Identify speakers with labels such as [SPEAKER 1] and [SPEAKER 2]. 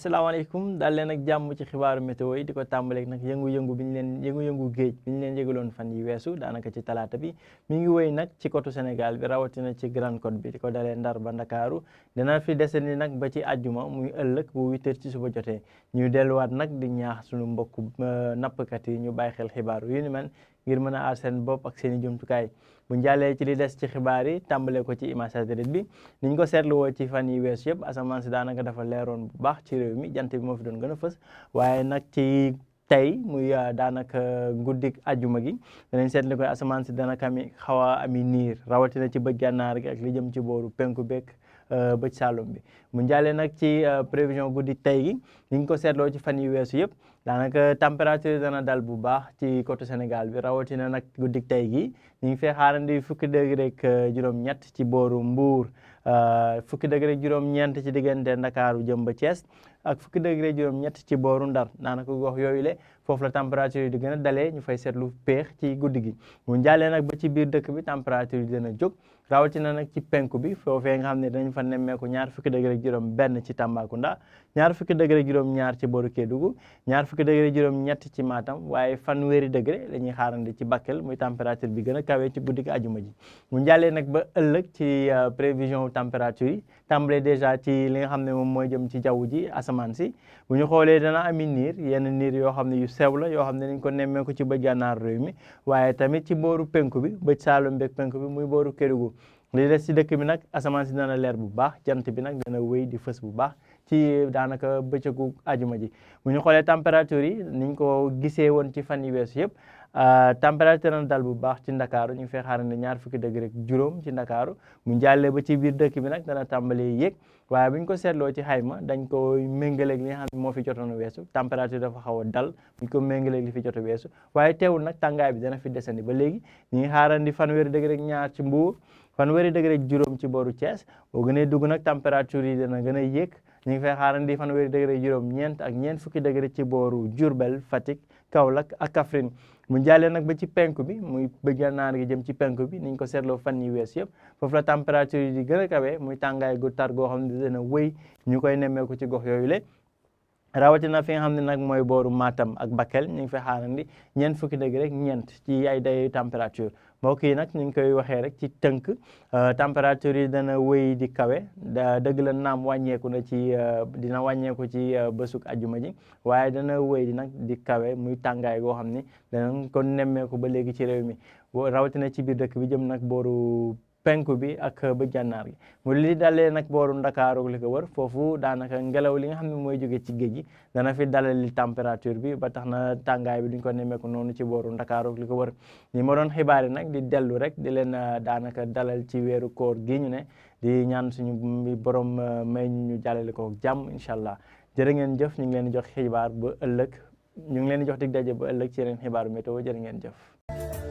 [SPEAKER 1] asalaamaaleykum daal leen ak jàmm ci xibaaru météo yi di ko tàmbaleeg nag yëngu-yëngu bi ñu leen yëngu-yëngu géej bi ñu leen yëgaloon fan yi weesu daanaka ci talaata bi mi ngi wéy nag ci côte Sénégal bi rawatina ci Grande Côte bi di ko dalee Ndar ba Ndakaaru dina fi dese ni nag ba ci àjjuma muy ëllëg bu 8h ci suba jotee ñuy delluwaat nag di ñaax suñu mbokku nappkat yi ñu bàyyi xel xibaaru yu ni mel ngir mën a aar seen bopp ak seen i jumtukaay bu njàllee ci li des ci xibaar yi tàmbale ko ci image satellite bi niñ ko seetlu woo ci fan yi weesu yëpp asamaan si daanaka dafa leeroon bu baax ci réew mi jant bi moo fi doon gën a fës waaye nag ci tey muy daanaka guddik ajuma gi danañ seetlu ko asamaan si dana kami xaw a ami niir rawatina ci bëj gànnaar gi ak li jëm ci booru penku bekk bëj saalum bi mu njàllee nag ci prévision guddik tey gi niñ ko seetloo ci fan yi weesu yëpp daanaka température dana dal bu baax ci côté Sénégal bi rawatina nag guddik tey gi ñu ngi fee xaarandi fukki degré ak juróom-ñett ci booru Mbuur fukki degré juróom-ñeent ci diggante Ndakaaru jëm ba Thiès ak fukki degré juróom-ñett ci booru Ndar daanaka gox yooyu le foofu la température yi di gën a dalee ñu fay seetlu péex ci guddi gi mu njàllee nag ba ci biir dëkk bi température yi dina jóg rawatina nag ci penku bi foofee nga xam ne dañ fa nemmeeku ñaar fukki degré juróom benn ci Tambacounda ñaar fukki degré juróom ñaar ci booru Kédougou ñaar fukki degré juróom ñett ci Matam waaye fanweeri degré la ñuy xaarandi ci Bakel muy température bi gën a kawe ci guddi gi ajuma ji mu njàllee nag ba ëllëg ci prévision température yi tàmbalee déjà ci li nga xam ne moom mooy jëm ci jaww ji asamaan si bu ñu xoolee dana ami niir yenn niir yoo xam ne yu sew la yoo xam ne dañ ko nemmeeku ci bëj gànnaar réew mi waaye tamit ci booru penku bi bëj saalum beeg penku bi muy booru Kédougou li des ci dëkk bi nag asamaan si dana leer bu baax jant bi nag dana wéy di fës bu baax ci daanaka bëccëgu ajuma ji bu ñu xoolee température yi niñ ko gisee woon ci fan yi weesu yëpp température dana dal bu baax ci Ndakaaru ñu ngi fay xaarandi ñaar fukki degré juróom ci Ndakaaru mu njàllee ba ci biir dëkk bi nag dana tàmbalee yéeg waaye bu ñu ko seetloo ci xayma dañ ko méngaleeg li nga xam ne moo fi jotoon a weesu température dafa xaw a dal bu ñu ko méngaleeg li fi jot a weesu waaye teewul nag tàngaay bi dana fi desandi ba léegi ñu ngi xaarandi fanweeri degré ñaar ci Mbuur fanweeri degré juróom ci booru Thiès boo gënee dugg nag température yi dana gën a yéeg ñu ngi fay xaarandi fanweeri degré juróom ñeent ak ñeent fukki degré ci booru Diourbel Fatick Kaolack ak Kaffrine mu jàllee nag ba ci penku bi muy bëj gànnaar gi jëm ci penku bi niñ ko seetloo fan yi wees yëpp foofu la température yi di gën a kawe muy tàngaay gu tar goo xam ne dina wëy ñu koy nemmeeku ci gox yooyu le rawatina fi nga xam ne nag mooy booru Matam ak Bakel ñu ngi fay xaarandi ñeent fukki degré rek ñeent ci ay day température mbokk yi nag ñu ngi koy waxee rek ci tënk température yi dana wéy di kawe dëgg la naam wàññeeku na ci dina wàññeeku ci bésuk ajuma ji waaye dana wéy di nag di kawe muy tàngaay goo xam ni danañ ko nemmeeku ba léegi ci réew mi rawatina ci biir dëkk bi jëm nag booru penku bi ak bëj gànnaar gi mu li dalee nag booru Ndakaaru li ko wër foofu daanaka ngelaw li nga xam ne mooy jóge ci géej gi dana fi dalali température bi ba tax na tàngaay bi duñ ko nemmeeku noonu ci booru Ndakaaru li ko wër ni ma doon xibaar yi nag di dellu rek di leen daanaka dalal ci weeru koor gi ñu ne di ñaan suñu borom may ñu jàllale ko jàmm incha allah jërë ngeen jëf ñu ngi leen di jox xibaar ba ëllëg ñu ngi leen di jox dig daje ba ëllëg ci yeneen xibaaru météo jërë ngeen jëf